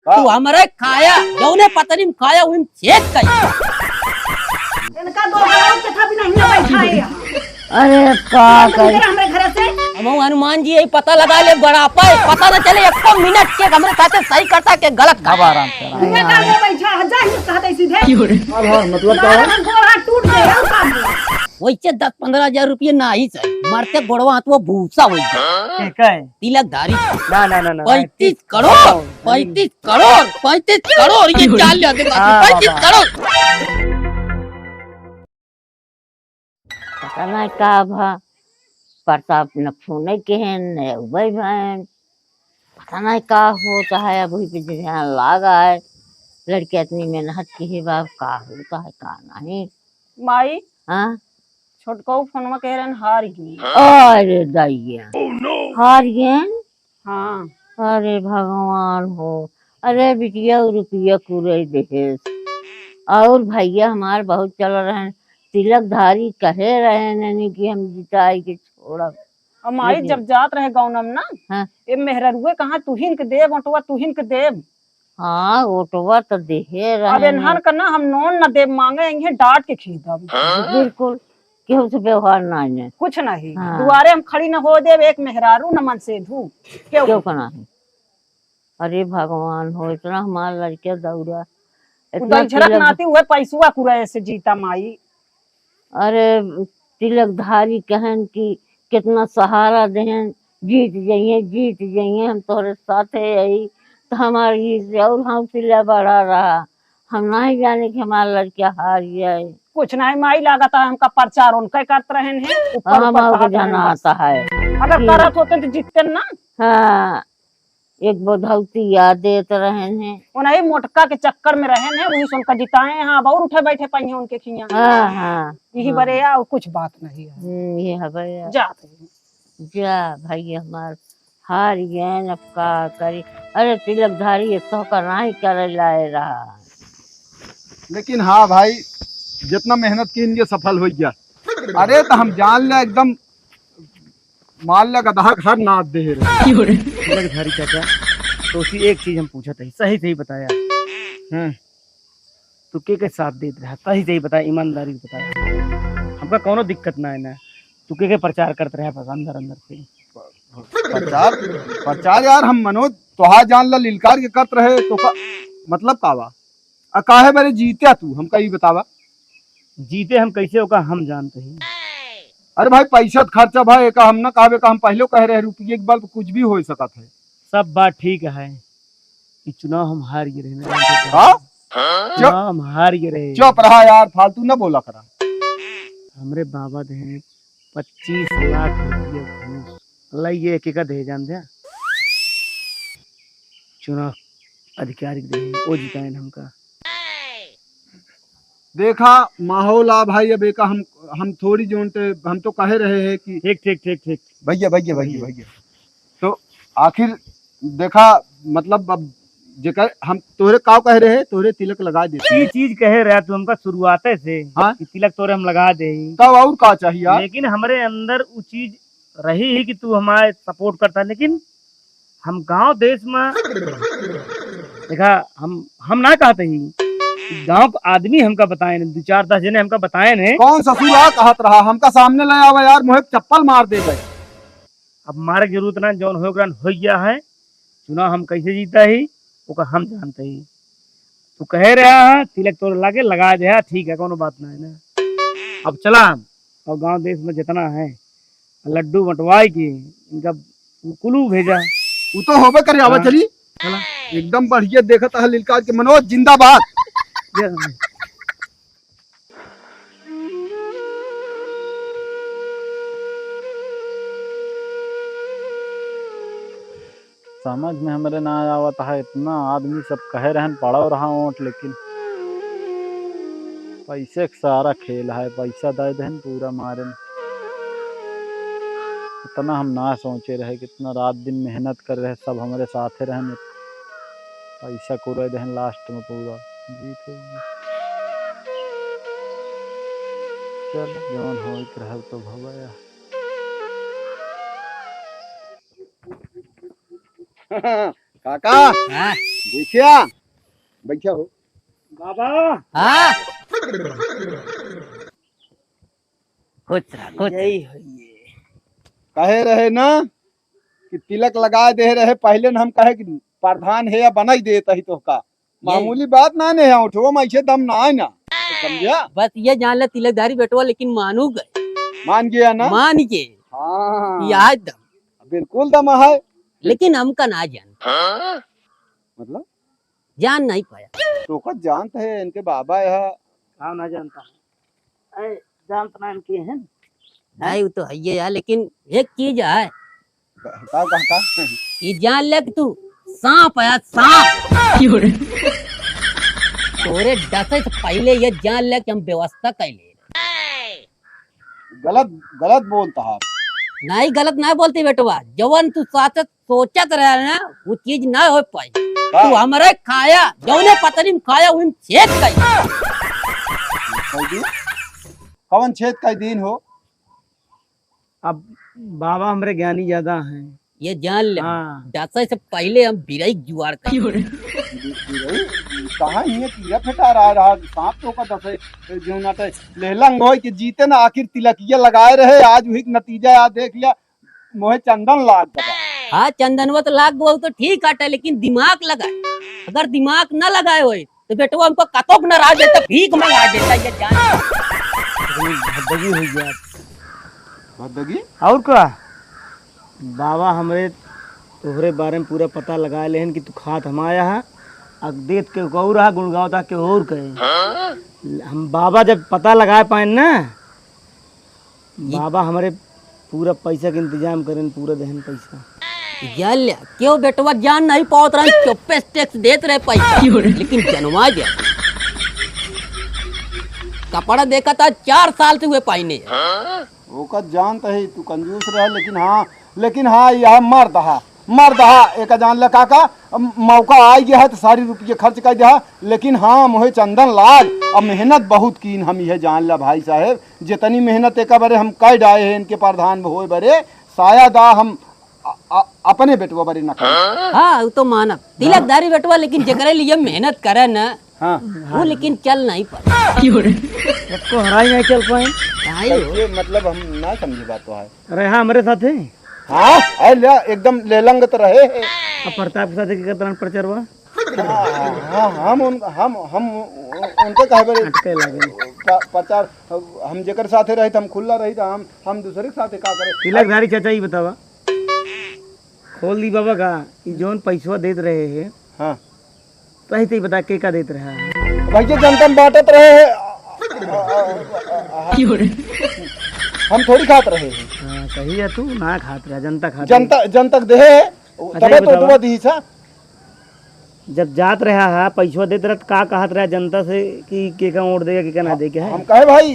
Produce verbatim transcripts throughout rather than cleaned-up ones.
तू हमरे खाया, जौने पतरी में खाया, वही में छेद कई। इनका दो हजार के था भी नहीं ना बैठा है यहाँ। अरे का निकल करे? निकल हमरे घरे से। हम हनुमान जी यही पता लगा ले, बड़ा पाए, पता न चले एको मिनट के हमरे साथे सही करता के गलत करता। अब आराम से, आराम से। दुनिया का आगे बैठा है, जा ही कहते सीधे। अब हाँ, मतलब का है? हम गोड़ हाथ टूट गए, और का बोले? वैसे दस पन्द्रह हजार रुपये ना ही सही, मरते गोड़वा हाथ वो भूसा हो गया। ठीक है। तिलकधारी। ना, ना, ना, ना। पैंतीस करोड़, पैंतीस करोड़, पैंतीस करोड़, ये क्या ले आते बात? हाँ, पैंतीस बाबा। करोड़। पता नहीं का भा, प्रताप न फोन के हैं, न उबई भैन। पता नहीं का होता है, अबही पे ध्यान लागा है। लड़के इतनी मेहनत की है बाप, का होता है, का नहीं। माई, हाँ? छोटकऊ फोनवा कह रहन हार गई। अरे दैया। Oh no! हार गए? हाँ। अरे भगवान हो, अरे बिटिया उ रुपया कुरे देहेस। और भैया हमार बहुत चल रहे हैं, तिलकधारी कहे रहे हैं कि हम जिताई के छोड़ब। हम आई लेकिन जब जात रहे गौनम ना, हाँ। ए मेहररुए कहाँ तुहिन के देब, ओटवा तुहिन के देब। हाँ, ओटवा तो देहे अब रहे एनहन हैं। का ना हम नोन न देब, मांगे इन्हें डांट के खीदब। बिल्कुल, केहू से व्यवहार नहीं है। कुछ नहीं। हाँ। दुआरे हम खड़ी न हो देब, एक मेहरारू न मन से धू। केहू केहू का नहीं। अरे भगवान हो, इतना हमार लड़के दौड़ा, इतना उदल झरक तिलक नाती हुए पैसुआ कुरए से जीता माई। अरे, तिलकधारी कहन कि कितना सहारा देहन, "जीत जइहें, जीत जइहें, हम तोहरे साथे हई।" तो हमार ई से और हौसला बढ़ा रहा। हम नहीं जाने कि हमार लड़का हार जाए। कुछ नहीं माई, लागत है हमका प्रचार उनके करत रहन हैं, ऊपर हम ऊपर और कहत रहन जाना बस। आता है। अगर कि करत होते तो जीतते ना। हाँ, एक बोधौती याद देत रहन हैं। उन्हीं मोटका के चक्कर में रहन हैं, वही से उनका जिताए हैं। हाँ, अब और उठे बैठे पाई हैं उनके खिया। हाँ, हाँ, यही हाँ। बरे या, और कुछ बात नहीं है। हम्म, ये हबे या। जात हैं। जा भाई हमार, हार गए, अब का करी। अरे तिलकधारी, ये तो का नहीं करे लाए रहा। लेकिन हाँ भाई, जितना मेहनत की इनके सफल हो गया। अरे तो हम जान ले एकदम मान ले गदहा घर नाद दे रहे। क्यों रे? तिलकधारी चाचा, तो उसी एक चीज हम पूछत है, सही सही बताया। हम्म। तू के के साथ देत रहा, सही सही बताया, ईमानदारी से बताया। हमका कौनो दिक्कत ना है ना। तू के के प्रचार करत रहा बस अंदर अंदर से। प्रचार, प्रचार यार, हम मनोज तोहार जान ला लिलकार के करत रहे, तो का मतलब का बा? आ काहे बरे जीत्या तू, हमका ई बतावा। जीते हम कैसे, ओका हम जानते ही। अरे भाई, पैसा त खर्चा भाई, एका हम ना कहबे का, हम पहले कह रहे, रुपये के बल पे कुछ भी हो सकत है। सब बात ठीक है, ई चुनाव हम हार गए रहे ना। हाँ? चुनाव हम हार गए रहे। चुप रहा यार, फालतू ना बोला करा। हमरे बाबा देहे पच्चीस लाख रुपया घूस, अल्लाह ये एक एक दे जान दे। चुनाव अधिकारी के देहे, वो जिताएन हमका। देखा, माहौल आ भाई, अब एका हम, हम थोड़ी जोन ते, हम तो कहे रहे हैं कि ठीक, ठीक, ठीक, ठीक। भैया, भैया, भैया, भैया। भैया। तो आखिर देखा, मतलब, अब जेकर हम तोहरे का कह रहे हैं, तोहरे तिलक लगा देते। ई चीज कहे रहा तू हमका शुरुआते से हाँ? कि तिलक तोहरे हम लगा दे। तब और का चाहिए यार? लेकिन हमरे अंदर उ चीज रही ही कि तू हमारे सपोर्ट करता, लेकिन हम गांव देश में देखा, हम, हम ना कहते ही, गांव के आदमी हमका बताए ने, दो चार दस जने हमका बताए ने। कौन ससुरा कहत रहा, हमका सामने ले आवा यार, मुहे चप्पल मार दे भाई। अब मारे के जरूरत ना, जौन हो गया, हो गया है। चुनाव हम कैसे जीता ही, ओका हम जानते ही। तू कहे रहा है, तिलक तोर लागे लगा दे, हाँ, ठीक है, कोनो बात ना है ना। अब चला, और गांव देश में जितना है, लड्डू बंटवाए के इनका कुलू भेजा। उ तो होबे करे, आवा हाँ। चली। चला। एकदम बढ़िया देखत है लिलकार के मनोज, जिंदाबाद। जय राम। समझ में हमरे ना आवत है, इतना आदमी सब कहे रहन पड़ो रहा वोट, लेकिन पैसे के सारा खेल है, पैसा दे देहन पूरा मारे में। इतना हम ना सोचे रहे, कितना रात दिन मेहनत कर रहे, सब हमरे साथे रहन, पैसा कुरे देहन लास्ट में पूरा जीत हो गई। चल, जौन होइत रहल तो भवा या। काका, हाँ? देखिया, बैठा हो। बाबा। हाँ? खुश रहा, खुश। यही है ये। कहे रहे ना कि तिलक लगा दे रहे, पहले न हम कहे कि प्रधान है या बनाई देत ही तोहका। यही। मामूली बात ना ने है, उठो में ऐसे दम ना है ना। समझा? बस ये जान ले तिलकधारी बेटवा, लेकिन मानू गए। मान गया ना? मान गए। हाँ। ये आज दम। बिल्कुल दम है। लेकिन हमका ना जान। मतलब? जान नहीं पाया। तोका जानत है, इनके बाबा यहाँ। हाँ, ना जानता है। अरे, जानत ना इनके हैं। नहीं, वो तो है ये यार, लेकिन एक चीज है। का, का, का? ये जान ले कि तू सांप है, सांप। क्यों रे? तोरे डसे से पहले ये जान ले कि हम व्यवस्था कैले। गलत, गलत बोलता है। नहीं, गलत ना बोलते बेटवा, जवन तू साथ सोचत रहे ना, वो चीज ना हो पाई। का? तू हमरे खाया, जौने पतरी में खाया, वही में छेद कई। कई दिन? कौन छेद कई दिन हो? अब बाबा हमरे ज्ञानी ज्यादा हैं। ये जान ले, हाँ। डसे से पहले हम बिरई जुआड़ कर। बिरई? कहाँ ही है, कीड़ा फेंटा रहा, रहा, सांप तो का डसे, जो ना ते लेहलंग होय कि जीते ना, आखिर तिलकिया लगाए रहे, आज वही नतीजा यार देख लिया। मोहे चंदन लाग गवा। हाँ, चंदनवा तो लाग गवा, तो ठीक हटे, लेकिन दिमाग लगाए। अगर दिमाग न लगाए होए, तो बेटवा हमको कतोक न रह देता, भीख मंगा देता, ये जान। भद्दगी हो गया। भद्दगी? और का? बाबा हमरे तोहरे बारे में पूरा पता लगा लेहन कि तू खात हम आया है, अब देत के और रहा, गुणगावता के और कहे। हम बाबा जब पता लगा पाए ना, बाबा हमरे पूरा पैसा के इंतजाम करेन, पूरा देहन पैसा। जा ले, क्यों बेटवा जान नहीं पावत रहन, चुप्पे से टैक्स देत रहे पैसा, क्यों रे? लेकिन जनवा गया। कपड़ा देखा था, चार साल से हुए पाइने। ओका जानत है तू कंजूस रहे, लेकिन हाँ, लेकिन हाँ, यह मर्द हा, मर्द हा, एका जान ले काका, मौका आ गया है तो सारी रुपये खर्च कर दिया, लेकिन हाँ, मोहे चंदन लाग, अब मेहनत बहुत कीन हम, यह जान ले भाई साहेब, जितनी मेहनत एका बरे हम कर डाए हैं इनके प्रधान होए बरे, शायद आ हम अ-, अ-, अपने बेटवा बरे न कर। हाँ, वो तो मानब। तिलकधारी बेटवा, लेकिन जेकरे लिए मेहनत करे न, हाँ। वो लेकिन चल नहीं पाए। क्यों रे? इसको हराई नहीं चल पाए। नहीं हो। कैसे? मतलब हम ना समझे बात तो है। अरे हाँ, हमरे साथे। हाँ, है ले, एकदम लेलंग तो रहे है। अब प्रताप के साथे की करता प्रचारवा? हाँ, हाँ, हम उन-, हम, हम उ-, उनके कहे बरे अटके लागे। प-, प्रचार, हम जेकर साथे रहे त हम खुला रही त हम, हम दूसरे के साथे का करे? तिलकधारी चाचा, ई बतावा, खोल दी बाबा का, ई जौन पैसवा देत रहे हैं, हाँ। सही सही बता, के का देत रहा है? भैया, जनता में बांटत रहे हैं। हम थोड़ी खात रहे हैं। हाँ, सही है, तू ना खात रहा, जनता खात रही। जनता, जनता के देहे है, अच्छा, तबे ये तो बतावा। दुआ दी सा। जब जात रहा है, पैसवा देत रहा, त का कहत रहा जनता से कि के का वोट देगा, के का ना देगा, है? हम कहे भाई,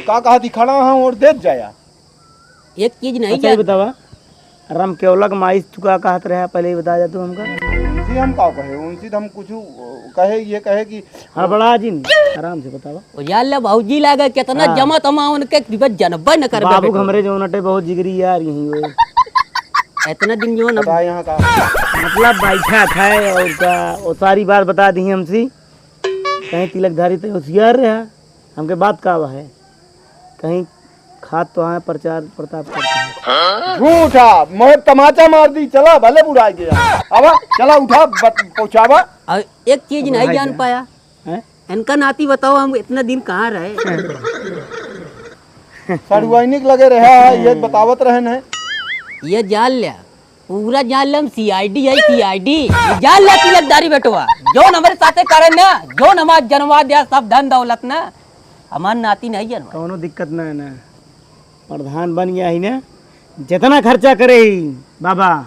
का कहत ही खड़ा हाँ, वोट देत जाया। एक चीज नहीं अच्छा, ये जान- बतावा, राम केवला के माई से तू का कहत रहा, पहले ही बता जा तू हमका। उनसे हम का कहे, उनसे तो हम कुछ कहे, ये कहे कि हड़बड़ा जिन, आराम से बतावा। ओ यार ले भौजी लागे, कितना हाँ। जमा तमा उनके, कि बस जनबे न करबे बाबू बेटो। हमरे जो नटे बहुत जिगरी यार यहीं हुए। इतना दिन जो न बता यहाँ का। मतलब बैठा था और का, वो सारी बात बता दी हमसे। कहीं तिलकधारी तो होशियार रहा, हमके बात का है, कहीं खात तो आए प्रचार प्रताप करते हैं। झूठा, मोहे तमाचा मार दी, चला भले बुढ़ा गया। अब चला उठा, बत-, पहुँचावा। और एक चीज अब नहीं भाई जान जान। पाया। हैं? इनका नाती बताओ, हम इतना दिन कहाँ रहे? सड़ुआइनिक लगे रहे है, ये बतावत रहे न। ये जान लिया, पूरा जान ले, हम C I D है, C I D। ये जान ले तिलकधारी बेटवा, जौन हमरे साथे करे ना, जौन हमार जनवा दिया, सब धन दौलत ना, हमार नाती नहीं जनवा। कौनो दिक्कत ना है ना, प्रधान बन गया ही ना, जितना खर्चा करे ही बाबा,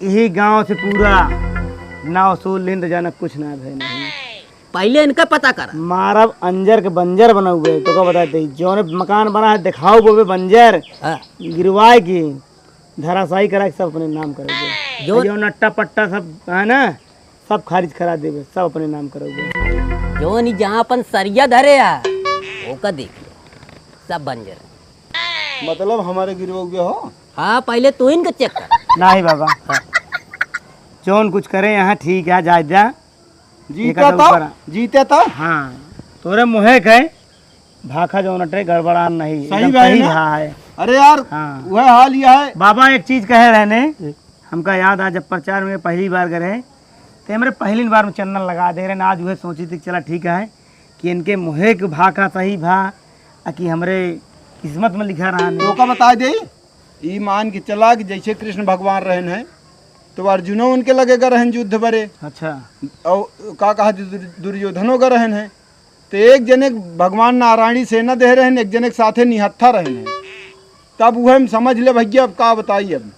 यही गांव से पूरा नाव सूल लेन तो जाना कुछ ना भय नहीं। पहले इनका पता करा। मारब अंजर के बंजर बनाउबे, तो का बताते ही, जौन मकान बना है दिखाउबे बंजर, हाँ। गिरवाए के धराशायी करा के सब अपने नाम करोगे। जो जो नट्टा पट्टा सब है ना, सब खारिज करा देबे, सब अपने नाम करोगे। जौन ही जहाँ अपन सरिया धरे है, ओका देख ले, सब बंजर है। मतलब हमारे गिरवाउबे हो? हाँ, पहले तू इनका चेक कर। नहीं बाबा। हाँ। जौन कुछ करे यहाँ ठीक है, जाए जा। जीते एक आधा तो, ऊपर। जीते तो। हाँ, तोरे मुहे के भाखा जौन अटे गड़बड़ान नहीं, सही एकदम भाई सही ना? भा है। अरे यार, हाँ। वह हाल यह है। बाबा एक चीज कहे रहने, हमका याद आ, जब प्रचार में पहली बार गए रहे, तो हमरे पहली बार में चंदन लगा दे रहे, आज वह सोची थी, चला ठीक है कि इनके मुहे के भाखा सही भा, आ कि हमरे किस्मत में लिखा रहा नहीं। तो का बता दे, ई मान के चला कि जैसे कृष्ण भगवान रहन हैं, तो अर्जुनो उनके लगे ग रहन युद्ध बरे। अच्छा। और का कहा, दुर-, दुर्योधनो ग रहन हैं। तो एक जने भगवान नारायणी सेना दे रहन, एक जने के साथे निहत्था रहन हैं। तब वह हम समझ ले भैया, अब का बताई अब।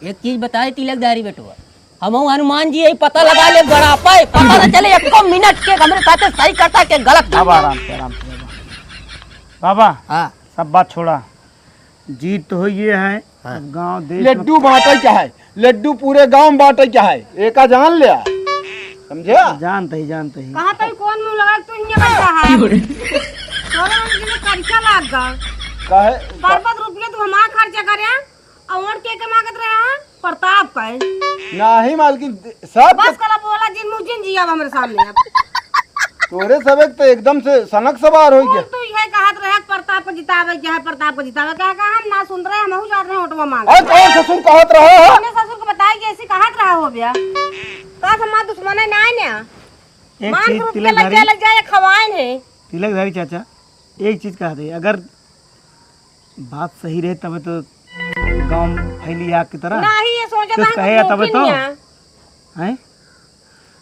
एक चीज बताए तिलकधारी बेटवा, हम हनुमान जी यही पता लगा ले गड़ा पाए, पता न चले एको मिनट के हमरे साथे सही करता के गलत अब करता। आराम से, आराम से बाबा। बाबा, हाँ। सब बात छोड़ा, जीत तो हुई ये है, हाँ। अब गाँव देश में लड्डू बांटे क्या है, लड्डू पूरे गांव में बांटे क्या है, एका जान ले, समझे? जानते ही, जानते ही। कहाँ तई कौन मुंह लगा तू हियां बैठा है? तोरे हम किने करिका लाग गा। काहे? बर्बाद रुपया तू हमार खर्चा करे, और वोट के के मांगत रहे हैं? प्रताप का है। नहीं मालकिन, सब बस कला बोला जिन मुँह जिन जिया अब हमरे सामने अब। तोरे सब एक तो एकदम से सनक सवार हो गया। तू यह कहत रहे प्रताप को जितावे के है, प्रताप को जितावे के है, कहा हम ना सुन रहे, हम हूँ जात रहे वोटवा मांगे। अरे कौन ससुर कहत रहा है? अपने ससुर को बताई जैसे कहत रहा हो गया। का हमार दुश्मन है ना, ना। एक मान चीज रूप के लग तिलकधारी, जाए, लग जाए, खवाए ने। तिलकधारी चाचा, एक चीज कह दे, अगर बात सही रहे तब तो गांव फैली आग की तरह। नहीं, ये सोचा कुछ था कहे तबे तो। हैं?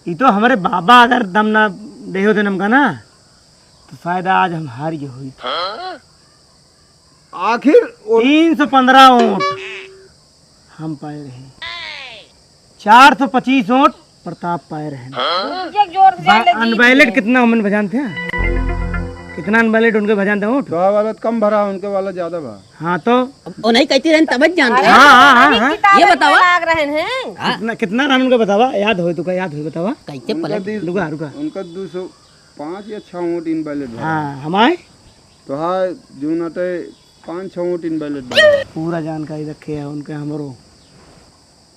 ई तो हमरे बाबा अगर दम ना देहो देन हमका ना, तो शायद आज हम हार गए होइत। आखिर वो तीन सौ पन्द्रह वोट हम पाए रहे, चार सौ पच्चीस वोट प्रताप पाए रहे। ये जोर से बा-, ले अनवैलिड जीत कितना हमन भजान थे? कितना अनवैलिड उनके भजान थे वोट? तो वाला कम भरा, उनके वाला ज्यादा भरा। हाँ तो? अब वो नहीं कहती रहन तब जान अरे, रहे। हाँ, हाँ, हाँ, अरे हाँ। किताबन ये बतावा। में लाग रहे हैं। हाँ। कितना, कितना रहा उनका बतावा? याद होई तो का, याद होई बतावा? कैसे उनका पलट? दीस-, रुका, रुका। उनका दो सौ पाँच या छह वोट इनवैलिड भरा। हाँ, हमारे? तो हाँ, जौन अटे पाँच छह वोट इनवैलिड भरा। पूरा जानकारी रखे है उनके हमरो।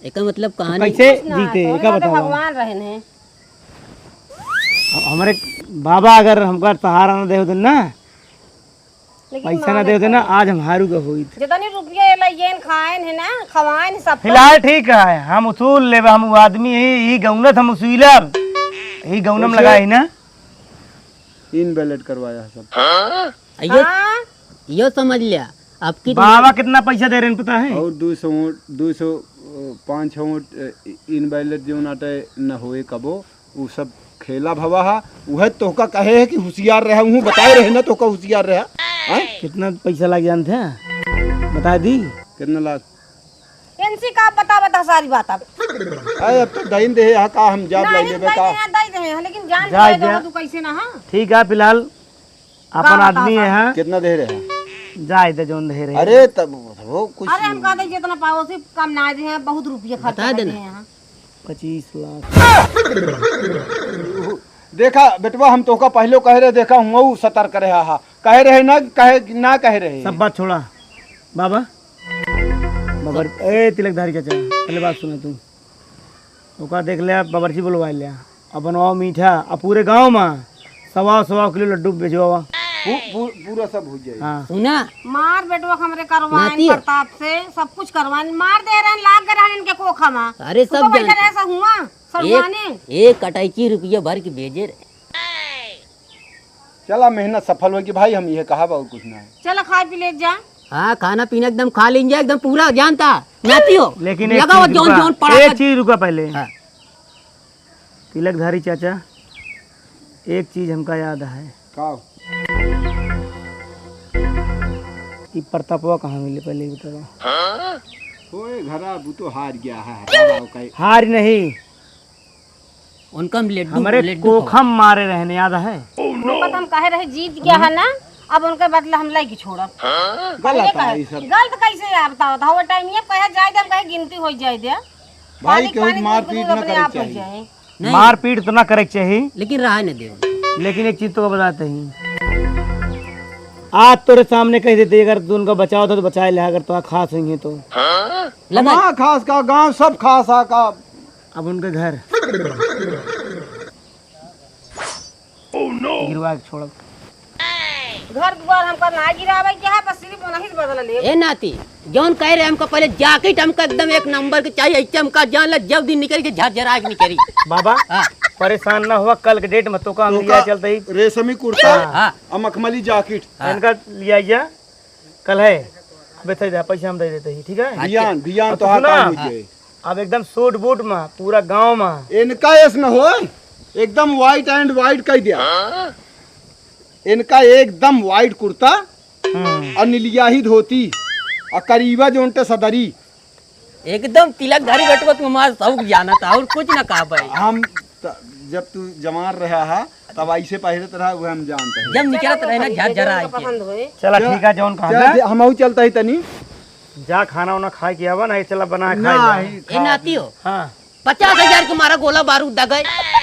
एकर मतलब तो कहानी कैसे ना, जीते? तो एका उनका तो बतावा। भगवान रहन है। हम-, हमरे बाबा अगर हमका सहारा ना देवे देन ना, लेकिन पैसा ना माने देवे देन ना, तो आज हम हारू के होइत। जितनी रुपये लइयन, खाएन है ना, खवाएन सब। फिलहाल ठीक है, हम उसूल लेबे, हम उ आदमी ही, ही गौनत हम उसीलब, ही गौनम कैसे? लगाई ना। इनवैलिड करवाया है सब। हाँ? यो, हाँ। यो समझ लिया, अब की बाबा कितना पैसा दे रहे हैं पता है? और दो सौ वोट, दो सौ, अ, पाँच छः वोट, अ, इनवैलिड जो नाटे न होए कबो, उ सब खेला भवा हा। उहे तोहका कहे है कि हुसियार रहा, उहू बताए रहे ना तोहका हुसियार रहा। हैं? कितना पैसा लग जानते हैं? बता दी। कितना लाख? इनसे का बता, बता सारी बात अब। अरे, अब तो दइन दे है, का हम जाब ना, लाई लेबे का? दे दे, लेकिन जान जाए दे दे। तू कैसे ना, हाँ? ठीक है, फिलहाल अपन बताओ, आदमी बताओ। है, हाँ? कितना दे रहे हैं? जाए दे, जौन दे रहे हैं। अरे, तब वो कुछ अरे, हम कहते जितना पाओ से कम ना दे हैं, बहुत रुपये खर्च बता कर देना। दे हैं, हाँ। पच्चीस लाख। देखा बेटवा, हम तोहका पहले कहे रहे, देखा हुआ सतर्क रहे, हा, कहे रहे ना, कहे ना कहे रहे। सब बात छोड़ा बाबा। बाबर-, ए तिलकधारी चाचा, पहले बात सुना तू। ओका देख ले, बाबर्ची बुलवा ले, अपन आओ मीठा, आ पूरे गांव में सवा सवा किलो लड्डू बेचवावा। पू-, पू-, पूरा सब हो जाए। हाँ। सुना। मार बेटवा हमरे करवाइन नाती। प्रताप से, सब कुछ करवाइन, मार दे रहे, लाग गए रहन इनके कोखा में। अरे, सब उनको बैठे जानते। रहे, सब हुआ। सड़ुआने। एक, एक अटैची रुपया भर के भेजे रहे। चला, मेहनत सफल होगी भाई, हम ये कहा, और कुछ ना है। चला, खाए पी ले जा। हाँ, खाना पीना एकदम खा लीन जा, एकदम पूरा जानता। नाती हो। लेकिन एक लगाओ चीज जौन रुका, जौन पड़ा एक कर। चीज रुका पहले। हाँ। तिलकधारी चाचा, एक चीज हमका याद है। का? ई प्रतापवा कहाँ मिले, पहले ई बतावा। ओए, घरा, वो तो हार गया है, हटाओ, काहे? हार नहीं, उनका हम लड्डू, हमरे लड्डू कोखम खवा। मारे रहने, याद है? उनको तो हम कहे रहे जीत गया है ना, अब उनके बदला हम लइके छोड़ब। गलत ये है कहे, ये सब। गलत कैसे है, आप बताओ, बताओ, वो टाइम ये कहे जाए दे, हम कहे गिनती हो जाए दे। भाई, पानी, केहू पानी मारपीट दूध ना अपने करे आप हो चाहिए। जाए। नहीं। मारपीट तो ना करे के चाहिए। लेकिन रहा नहीं दे। लेकिन एक चीज तो बताते ही, आज तोरे सामने कह देते, अगर तू उनका बचाओ था तो बचाए ले, अगर तो खास हुई है तो। लगा। हाँ, खास का गांव सब खास आ का। अब उनके घर गिरवा के छोड़ब। घर दुआर हमका ना गिरावे के है, बस सिर्फ ओनही से बदला लेब। ए नाती, जौन कह रहे हमका पहले जैकेट हमका एकदम एक नंबर के चाहिए, ऐसे हमका जान ले जब दिन निकल के झरझरा के निकली। बाबा, हाँ। परेशान ना हुआ, कल के डेट में तोका हम तोका लिया चलते ही। रेशमी कुर्ता हाँ। और मखमली जैकेट। हाँ। इनका लिया जा, कल है, अबे थे जा, पैसा हम दे देते ही, ठीक है? अच्छा। बियान, बियान अब तो हाँ सुना, काम हो जाए। अब एकदम सूट बूट में, पूरा गांव में। इनका ऐस न हो, एकदम white and white कह दिया। इनका एकदम white कुर्ता हम्म। और नीलिया ही धोती और करीबा जोन टे सदरी। एकदम तिलकधारी बेटवा, तू हमार शौक जानत है, और कुछ ना कहा भाई। हम त-, जब तू जवान रहा हा, तब ऐसे पहिरत रहा, वो हम जानते हैं। जब निकलत रहे ना, झरझरा आई के। पसंद होए। चला चल, ठीक है, जौन कहा चल, था। हम अऊ चलता ही तनी। जा खाना उना खाए के आवा ना, चला बना के खाए ना, जा। ही ए खा नाती हो। हाँ। पचास हजार के मारा गोला बारूद दगे।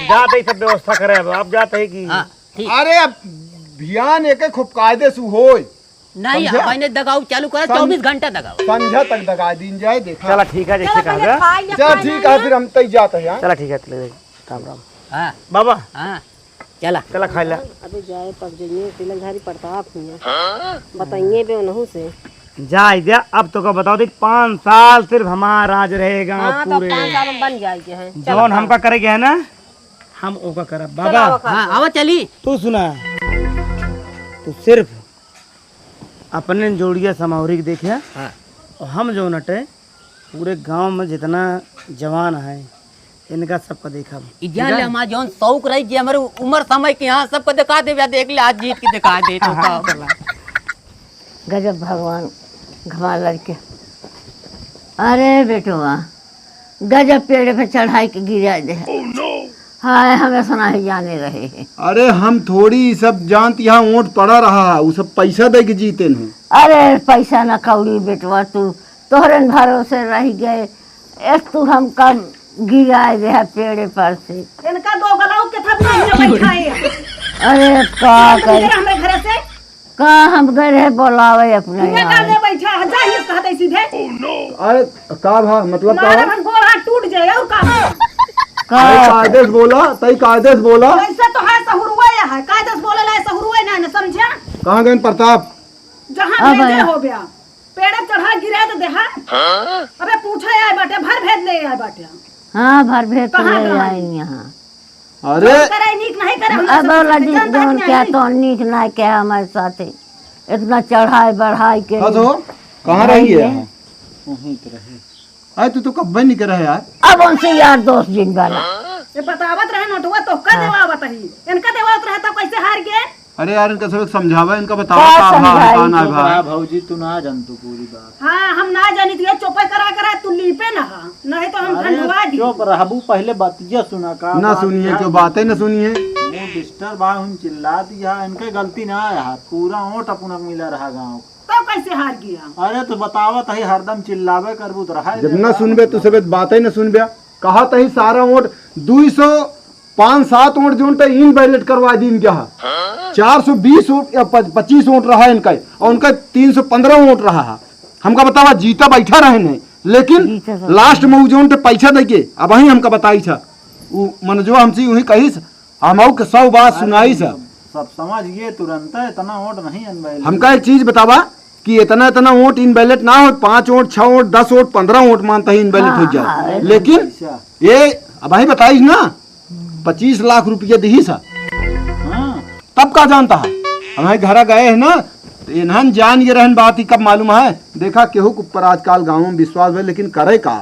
जाते ही सब व्यवस्था करे, अब आप जाते ही कि हाँ, ठीक। अरे अब भियान एक खूब कायदे से होए। नहीं, समझा? अब मैंने दगाऊ चालू करा, सम-, चौबीस घंटा दगाऊ। संझा तक दगा दीन जाए, देखा। चला ठीक है, जैसे चला, कहा पहले जा। खा लिया, चल खाना ठीक है, ना। फिर हम तई जाते हैं, हाँ? चला ठीक है, चले, राम राम। हाँ। बाबा। हाँ, चला। चला खा ला। अबे जाए तब जइए, तिलकधारी प्रताप हुआ। बताइए बे उनहू से। जा इधर, अब तो का बताओ, देख, पाँच साल सिर्फ हमारा राज रहेगा हाँ, तो पूरे। पाँच साल में बन जाए के हैं। चल, जौन चल। हमका करे के है ना, हम ओका करब। चला, बाबा। ओका हाँ, कर। आवा चली। तू सुना, तू सिर्फ अपने जोड़िया समावरी के देखिया। हाँ। और हम जो नटे, पूरे गांव में जितना जवान है, इनका सबका देखब। ई जान ठीक ले, है? हमार जौन शौक रही, जे हमारे उम्र समय के यहाँ सबका दिखा देबे, देख ले, आज जीत के दिखा दे तो हाँ, का। चला। गजब भगवान घमा लड़के। अरे बेटवा, गजब पेड़ पे चढ़ाई के गिरा दे। हाय, हमें सुना ही जाने रहे। अरे, हम थोड़ी ई सब जानत, यहाँ वोट पड़ा रहा है, उ सब पैसा दे के जीते हैं। अरे, पैसा न कौड़ी बेटवा, तू तोहरे न भरोसे रह गए, एक तू हमका गिराए दे है पेड़े पर से। इनका दो गलाव के था, बैठा है। अरे, का करे? हमरे घरे से का हम गए रहे बोलावे अपने इनका यहाँ? काहे बैठा है? जा, ये कहत है सीधे। अरे, का भा, मतलब का मारे भा? हम गोड़ हाथ टूट जाए, और का? का? तई कायदे से बोला, तई कायदे से बोला। वैसे तो है सहुरुआ है, कायदे से बोले ला सहुरुआ ना, ना समझा? कहाँ गए प्रताप? जहाँ अब भेजे आया। हो गया, पेड़ चढ़ा गिरा तो देहा। अबे पूछे आए बाटे, भर भेद ले आए बाटे। हाँ, भर भेद तो कहाँ ले गए? आई यहाँ। अरे। करे नीक नहीं करे, हमरा अब से वाला पूछे, जी, जानता जौन नहीं क्या आई। तो नीक ना क्या हमारे साथे। इतना चढ़ाई बढ़ाई के हाँ तो, कहाँ रही है? वहीं तो रहे। अरे तू तो कब्बे नहीं करे यार। अब उनसे यार दोस्त जिन वाला। ये बतावत रहे नोटवा तो का हाँ। देवावत ही। इनका देवावत रहे तो कैसे हार गए? अरे यार, इनका सब एक समझावा, इनका बतावा का का भा, समझाई? का ना भा। भौजी, तू ना जान तू पूरी बात। हाँ, हम ना जानी, तू ये चुपे करा करा, तू लीपे ना हा, नहीं तो हम अरे, ठंडवा दी। चुप रहबू, पहले बतिया सुना का ना बात सुनिए, है। क्यों बातें ना सुनिए। वो disturb बा, हम चिल्ला दिया, इनके गलती ना है, पूरा ओट अपना मिला रहा गाँव। तो कैसे हार गया? अरे, तो बतावत है, हरदम चिल्लावे करबू तो रहा जब ना सुनबे, तू सब बातें ना सुनबे। कहा तही सारा ओट दुई सौ पाँच सात वोट जोन टे invalid करवा दीन गया है। चार सौ बीस वोट या पच-, पच्चीस वोट रहा इनका, और उनका तीन सौ पन्द्रह वोट रहा है। हमका बतावा, जीता बैठा रहे नहीं, लेकिन जीता बैठा। Last में उ जोन टे पैसा देके, अब वही हमका बताई था, उ मनजवा हमसे वही कही था, हम के सौ बात सुनाई था। सब समझ गए तुरंत, इतना वोट नहीं invalid। हमका एक चीज बतावा, कि इतना, इतना वोट invalid ना हो, पाँच वोट, छह वोट, दस वोट, पन्द्रह वोट मानता ही invalid हो जाए। हाँ। लेकिन अच्छा। ये अब भाई बताइस ना, पच्चीस लाख रुपया दिहिस है। हाँ। तब का जानता है, हमारे घर गए हैं ना, तो इन्हन जान ये रहन बात ही कब मालूम है। देखा, केहू के ऊपर आजकल गाँव में विश्वास है, लेकिन करे का?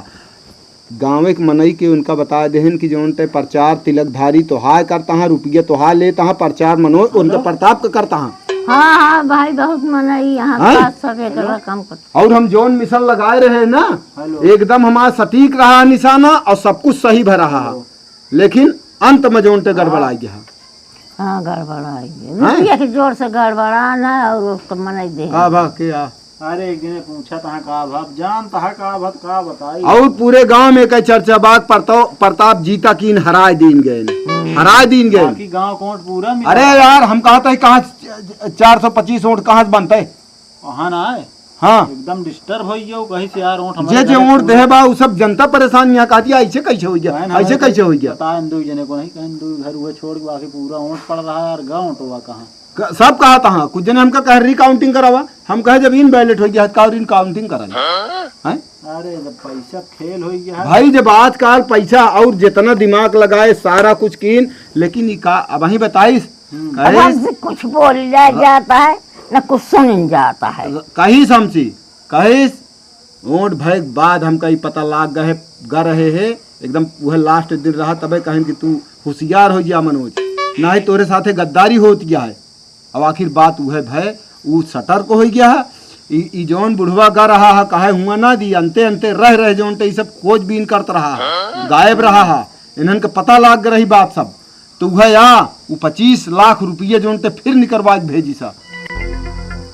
गाँव के मनई के उनका बता देहन कि जौन ते प्रचार तिलकधारी तोहार करता है, रुपया तोहार लेता है, प्रचार मनोज उनका प्रताप का करता है। हाँ, हाँ, भाई, बहुत मनई यहाँ हैं? का सब एक रकम कर। और हम जौन मिशन लगाए रहे ना, हेलो। एकदम हमारा सटीक रहा निशाना और सब कुछ सही भरा रहा। हेलो। लेकिन अंत में जौन ते गड़बड़ा गया। हाँ, गड़बड़ा है। हैं? रुपया के जोर से गड़बड़ा ना और उसको मनई दे। का भा के आ? अरे, एक दिने पूछा तहाँ का भा, जान तहाँ का भा, का बताई? और पूरे गांव में कई चर्चा बाग प्रताप, प्रताप जीता कीन हराए दीन गए। हम्म। हराए दीन गए। बाकी गांव कोट पूरा मिला। अरे यार, हम कहा था कहाँ चार सौ पच्चीस वोट कहाँ से बनते? वहाँ ना आए। हाँ। एकदम disturb होइ गया, कहीं से यार ओंठ हमारे जे, जे घरे ओंठ पूरा देहे बा, उ सब जनता परेशान यहाँ कहती है, "ऐसे कैसे होइ गया? बहन ऐसे हमारे कैसे होइ गया?" बताए, हम दो जने को नहीं, कहीं दो घर हुए छोड़ के बाकी पूरा ओंठ पड़ रहा है यार, गा ओंटवा कहाँ? क-, सब कहा था, हाँ, कुछ जने हमका कहे recounting करावा, हम कहे जब invalid होइ गया है, तो का और incounting करा ले? हैं? अरे, जब पैसा fail होइ गया है। भाई, जब आजकल पैसा और जितना दिमाग लगाए, सारा कुछ कीन, लेकिन ई का, अब वहीं बताइस, हम्म। अब कहिस, हमसे कुछ बोला जाता है, न कुछ सुन जाता है। कहिस हमसे, कहिस, ओंठ भय के बाद हमका ई पता लाग गए, ग रहे है, एकदम वह last दिन रहा, तबे कहन कि तू होशियार होइ जा मनोज, नाहीं तोरे साथे गद्दारी होत गया है। अब आखिर बात उहे भय, उ सतर्क होइ गया है। ई, ई जौन बुढ़वा गा रहा है, काहे हुआ ना दी, अंते अंते रह रह जौन ते ई सब खोजबीन करत रहा है, गायब रहा है, इन्हन के पता लाग रही बात सब। तो उहे आ, उ पच्चीस लाख रुपये जौन ते फिर निकरवा के भेजी सा।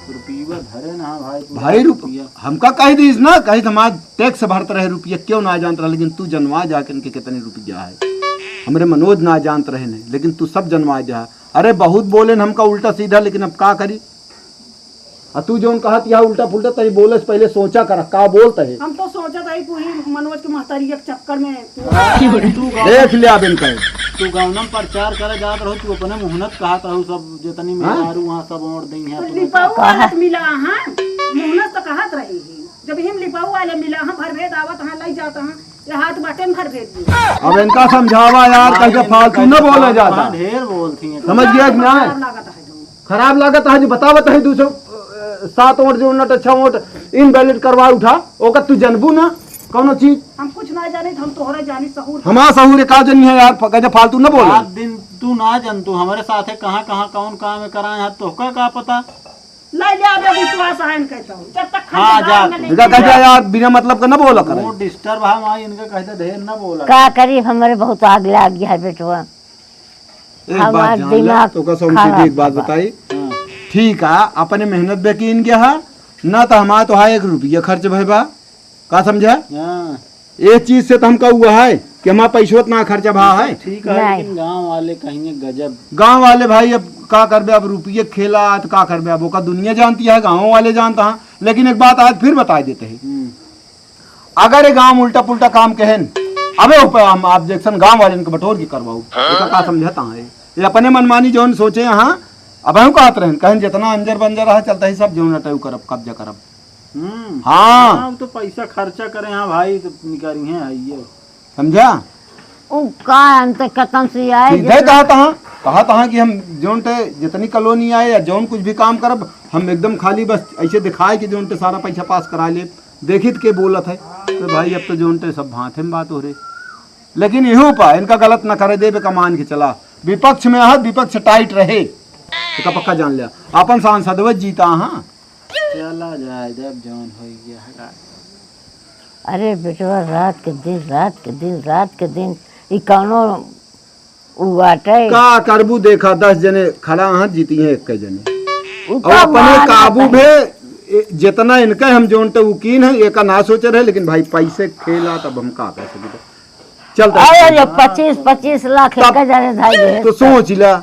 रुपया धरे ना भाई, पूरा भाई रुप-, रुपया। हमका कह दीस ना, कहिस हमार tax भरत रहे रुपया, क्यों ना जानत रहे, लेकिन तू जनवा जा के इनके कितने रुपया है। हमरे मनोज ना जानत रहे नहीं, लेकिन तू सब जनवा जा। अरे बहुत बोले न हमका उल्टा सीधा, लेकिन अब का करी? आ तू जौन कहत यहाँ उल्टा पुल्टा, तनी बोले से पहले सोचा कर, का बोलत है? हम तो सोचत हई, तू ही मनोज के महतारी के चक्कर में तू तू गाँव, देख लिया अब इनका। तू गाँव में प्रचार करे जात रहो, तू अपने मुहनत कहत रहो, सब जितनी हाँ? मेहरारू वहाँ सब ओंठ दई हैं तो अपने लिपाऊ वाले तो मिला, हाँ? मुहनत तो कहत रही है। जब हम लिपाऊ वाले मिला, हम भर भेद आवत, हाँ, लई जात, हाँ, ये हाथ बाटे में भर भेद दी। अब इनका समझावा यार, हाँ, कैसे इनका फालतू न बोला जाता। हाँ, ढेर बोलती हैं। समझ गया कि ना? खराब लागत है जो। खराब लागत है जो बतावत है, दू सौ, अ, सात ओंठ जो नट अच्छा ओंठ invalid करवा उठा, ओकर तू जनबू ना कौनो चीज। हम कुछ ना जानी, हम तोहरे जानी सहूर। हमार सहूर का जनी है यार, फ-, कैसे फालतू न बोले। रात दिन तू ना जन, तू हमरे साथे कहाँ, कहाँ, कौन काम है कराए हैं, तोहका का पता? ले ले, अबे विश्वास है इनके तो। जब तक हाँ, खंडदार जा। में नहीं इनका कह दिया यार, बिना मतलब का न बोला करे। वो disturb है, वहाँ इनका कहते ढेर न बोला। का करी, हमरे बहुत आग लाग गया है बेटवा। एक बात हमार जान ले, दिमाग तो का समझी खराब थी, एक बात बा। बताई। हाँ। ठीक है, अपने मेहनत बे कीन गया है, ना तो हमारा तो है एक रुपया खर्च भय बा, का समझा? हाँ। ए चीज से तो हमका हुआ है कि हमारा पैसों इतना खर्चा भा है। ठीक है, नहीं। लेकिन गाँव वाले कहेंगे गजब। गाँव वाले भाई अब का करबे, अब रुपये खेला तो का करबे, अब ओका दुनिया जानती है, गाँव वाले जानता है। लेकिन एक बात आज फिर बता देते हैं, हम्म। अगर ये गाँव उल्टा पुल्टा काम कहेन, अबे ऊपर हम objection गाँव वाले इनके बटोर के करवाऊ, एका का समझता है? ये अपने मनमानी जौन सोचे यहाँ, अब हम कहत रहन, कहेन जितना अंजर बंजर है, चलता ही सब जौन अटैक करब, कब्जा करब। हम्म। हाँ। हाँ, अब तो पैसा खर्चा करे, हाँ भाई, तो निकाली हैं, आइए। समझा? उ का अंत कतन से आए सीधे जे कहा तहाँ, कहा तहाँ कि हम जौन ते जितनी कॉलोनी आए या जौन कुछ भी काम करब, हम एकदम खाली बस ऐसे दिखाए कि जौन ते सारा पैसा पास करा ले। देखित के बोलत है, तो भाई अब तो जौन ते सब भाथे में बात हो रही। लेकिन इहो पा इनका गलत न करे देबे का मान के चला, विपक्ष में आह, विपक्ष tight रहे, तो का पक्का जान लिया, अपन सांसद वह जीता। हाँ, चला जाए, जब जौन होइ गया है। अरे बेटवा, रात के दिन, रात के दिन, रात के दिन, ई कौनो उ बाटे? का करबू, देखा, दस जने खड़ा हैं, जीती हैं एक जने। उ और तो अपने मान काबू लेते हैं। भे, ए, जितना इनका हम जोन ते उकीन है, एका ना सोचे रहे, लेकिन भाई पैसे खेला, तब हम का कर सकी। चल, अरे, ये पच्चीस, पच्चीस लाख तब एक जने धाई है। तो सोच ला,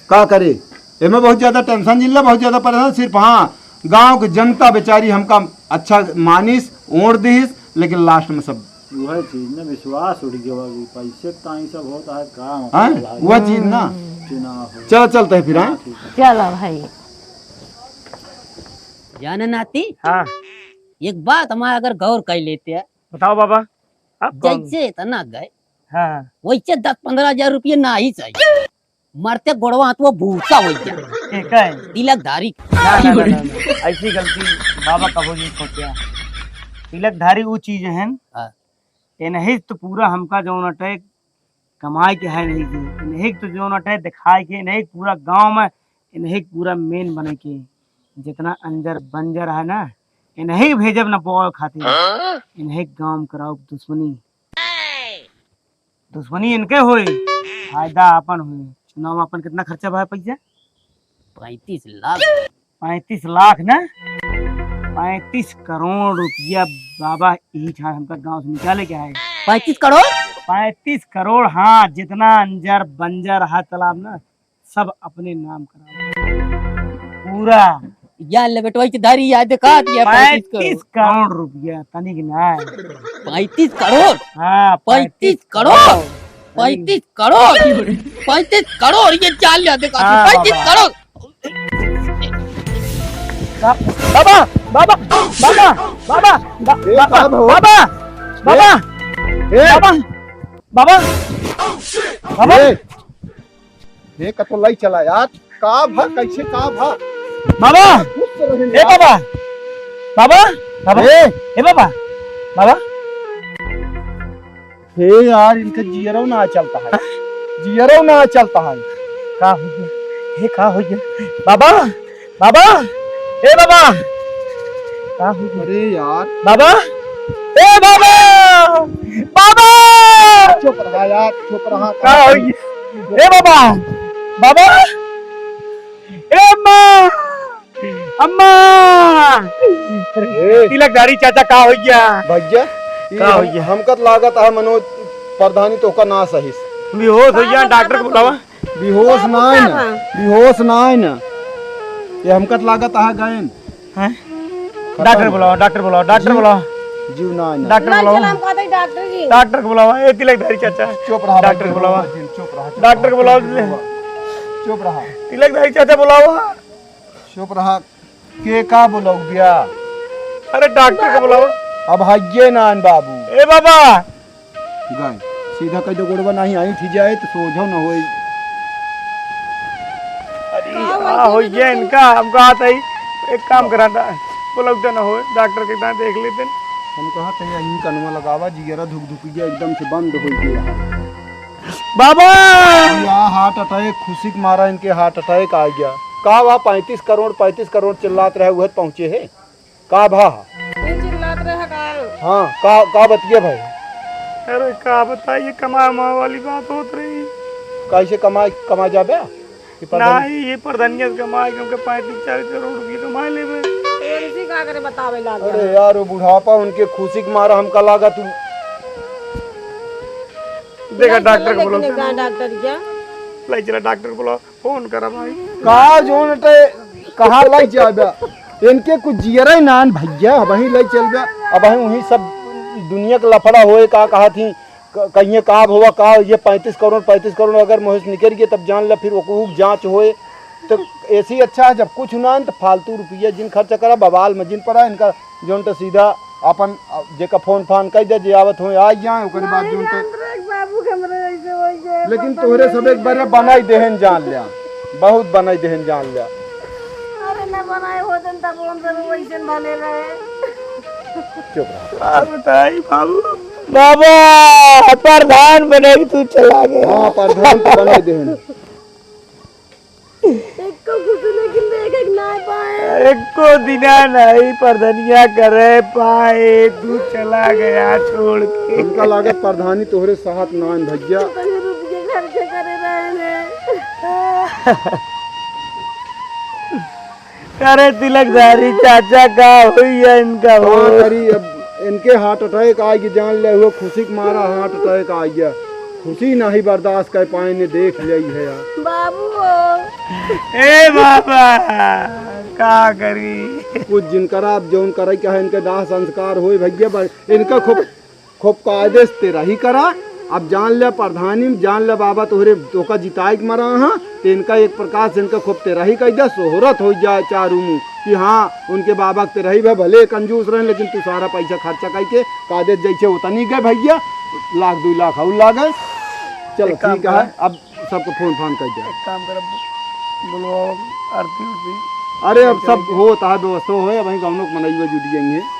का करे? एमे बहुत ज्यादा tension जिल्ला, बहुत ज्यादा परेशान। सिर्फ हाँ, गांव के जनता बेचारी हमका अच्छा मानिस, ओढ़ दिस, लेकिन last में सब वह चीज ना, विश्वास उठ गया बाबू, पैसे ताई सब होता है, का हाँ? मतलब है? वह चीज ना। चुनाव हो। चलो, चलते हैं फिर, हाँ? ठीक है। चलो भाई। जाने नाती, हाँ। एक बात हमारा अगर गौर कर लेते हैं। बताओ बाबा, आप कौन? जैसे इतना गए, हाँ। वैसे दस पन्द्रह हजार रुपये ना ही चाहिए। मरते गोड़वा हाथ वो भूसा हो गया। ठीक है। तिलकधारी। ना, ना, ना, ना, ना। ऐसी गलती बाबा कबो नहीं सोचा। तिलकधारी वो चीज है, हाँ। इन्हीं तो पूरा हमका जौन अटैक कमाए के है नहीं जी, इन्हीं तो जौन अटैक दिखाए के, इन्हीं पूरा गांव में, इन्हीं पूरा main बने के, जितना अंजर बंजर है ना, इन्हीं भेजब न बोल खातिर, हाँ? इन्हीं गांव कराओ दुश्मनी। दुश्मनी इनके होई, फायदा आपन होई। चुनाव आपन कितना खर्चा भा पैसा? पैंतीस लाख। पैंतीस लाख ना? पैंतीस करोड़ रुपया बाबा यही ठार हमका गांव से निकाले के है। पैंतीस करोड़? पैंतीस करोड़, हाँ, जितना अंजर बंजर है तालाब ना, सब अपने नाम कराओ। पूरा या ले बेटवा, इतनी धारी याद दिखा दिया, पैंतीस करोड़। पैंतीस करोड़ रुपया, तनिक ना। पैंतीस करोड़? हाँ, पैंतीस करोड़। पैंतीस करोड़। पैंतीस करोड़, ये चाल याद दिखा दिया, हाँ, पैंतीस करोड़। बाबा, बाबा, बाबा, बाबा, ए, बाबा, का हो? बाबा, ए, बाबा, ए। बाबा, बाबा, बाबा। ए, ए, कतो लाई चला यार, का भा, कैसे का भा? बाबा, गुस्सा रहे ए यार। बाबा, बाबा, बाबा, ए। ए बाबा, बाबा। हे यार, इनका जियरो ना चलता है, जियरो ना चलता है। का हो गया? हे का हो गया? बाबा, बाबा, ए बाबा, का हो गया? अरे यार। बाबा, ए बाबा, बाबा। चुप रहा यार, चुप रहा। का हो गया? ए बाबा, बाबा, ए माँ, अम्मा। ए। तिलकधारी चाचा, का हो गया? भैया, ई का हो हम, गया? हमका त लागत है मनोज प्रधानी तोहका ना सही से। बेहोश हो गया, डॉक्टर को बुलावा। बेहोश बाबू ना है कहाँ ना, बा? बेहोश ना है ना। ये हमका त लागत है गयन। हैं? खत्म। डॉक्टर बुलावा, डॉक्टर बुलावा, डॉक्टर बुलावा। जीव ना है ना। डॉक्टर बुलावा। डॉक्टर को बुलावा। ए, तिलकधारी चाचा। चुप रहा डॉक्टर को बुलावा। चुप रहा, चुप रहा, डॉक्टर को बुलावा। चुप रहा। तिलकधारी चाचा बुलावा। चुप रहा। के का बोलऊ बिया? अरे डॉक्टर को बुलावा। अब हइये नान बाबू। ए बाबा। गए। सीधा कह दो गोड़वा नहीं आई ठीक जाए तो सोझो न होई। अरे का का होई होई ये इनका? इनका, हमका आता ही। एक काम करा था। बुलाऊ तो न होए, डॉक्टर के दाएं देख लेते हैं। हम कहा थे यहीं कनवा लगावा, जिगरा धुक धुक गया, एकदम से बंद हो गया। बाबा! या हार्ट अटैक, खुशी के मारा इनके हार्ट अटैक आ गया। का बा पैंतीस करोड़, पैंतीस करोड़ चिल्लात रहे, उहे पहुँचे है। का भा? ये चिल्लात रहे का? हाँ, का, का बतिया भाई? अरे का बताइए, कमाए उमाए वाली बात होत रही। कैसे कमाए, कमा जाबे? कि प्रधान नहीं, ये प्रधानिया से कमाए, क्योंकि पैंतीस चालीस करोड़ रुपये कमाए लेबे। एनसी का करे बतावे लाग अरे गया। यार, वो बुढ़ापा उनके खुशी के मारा हमका लागा तू। देखा चला, डॉक्टर चला, को बुलाओ। लेकिन एक बार डॉक्टर क्या? ले चला डॉक्टर को बुलाओ, फोन करा भाई। का जोन ते कहाँ लग जाबे? इनके कुछ जियरे नान भैया, वहीं ले चल गया। अब वहीं, वहीं सब दुनिया के लफड़ा होए, का कहा थी, क-, कहिए का भवा, का ये पैंतीस करोड़, पैंतीस करोड़ अगर मुँह से निकल गए, तब जान ले फिर ओकू जाँच होए। तो ऐसे ही अच्छा है, जब कुछ ना है, तो फालतू रुपया जिन खर्च करा, बवाल में जिन पड़ा, इनका जोन तो सीधा अपन, अ, जेका फोन फान कह दे, जे आवत होए, आ जाए, ओकर बाद नहीं जोन तो जान रहे बाबू, हमरे ऐसे हो गए, लेकिन पता तोहरे नहीं सब एक बारे कैसे बनाई देहन जान लिया, बहुत बनाई देहन जान लिया। अरे ना बनाए होतन तब हम सब वैसे भले रहे। चुप रहा। का बताई बाबू? बाबा, प्रधान बने के तू चला गया। हाँ, प्रधान तो बनाई देहन। एको खुशी लेकिन देखे के ना पाए। एको दिना नहीं प्रधानिया करे पाए, तू चला गया छोड़ के। हमका लागत प्रधानी तोहरे साथ नान भैया। तनी रुपये खर्चे करे रहे ने। अरे तिलकधारी चाचा, का हुई है इनका का हो? करी अब, इनके हार्ट अटैक आ गया, जान ले हुआ, खुशी के मारा हार्ट अटैक आ गया। खुशी नहीं बर्दाश्त कर पाए ने, देख ले है यार। बाबू हो। ए बाबा, का करी? कुछ जिनकरा अब जौन करे के है, इनके दाह संस्कार होए भैया, ब-, इनका खूब खूब कायदे से तेरही करा। अब जान ले प्रधानी में, जान ले बाबा तोहरे, तोका जिताई के मरा हाँ, तो इनका एक प्रकार से इनका खूब तेरही कह दे, शोहरत हो जाए चारू मुँह कि हाँ, उनके बाबा के तेरही भे, भले कंजूस रहे, लेकिन तू सारा पैसा खर्चा करके कायदे जैसे उतनी गए भैया, लाख दो लाख और लागे। चलो एक काम ठीक है, करा। अब सबको फोन फान कर दे। एक काम कर, बोलो आरती उरती। अरे अब सब होता है, व्यवस्था होए, अब वहीं गाँव में मनई हुए जुट जाएंगे।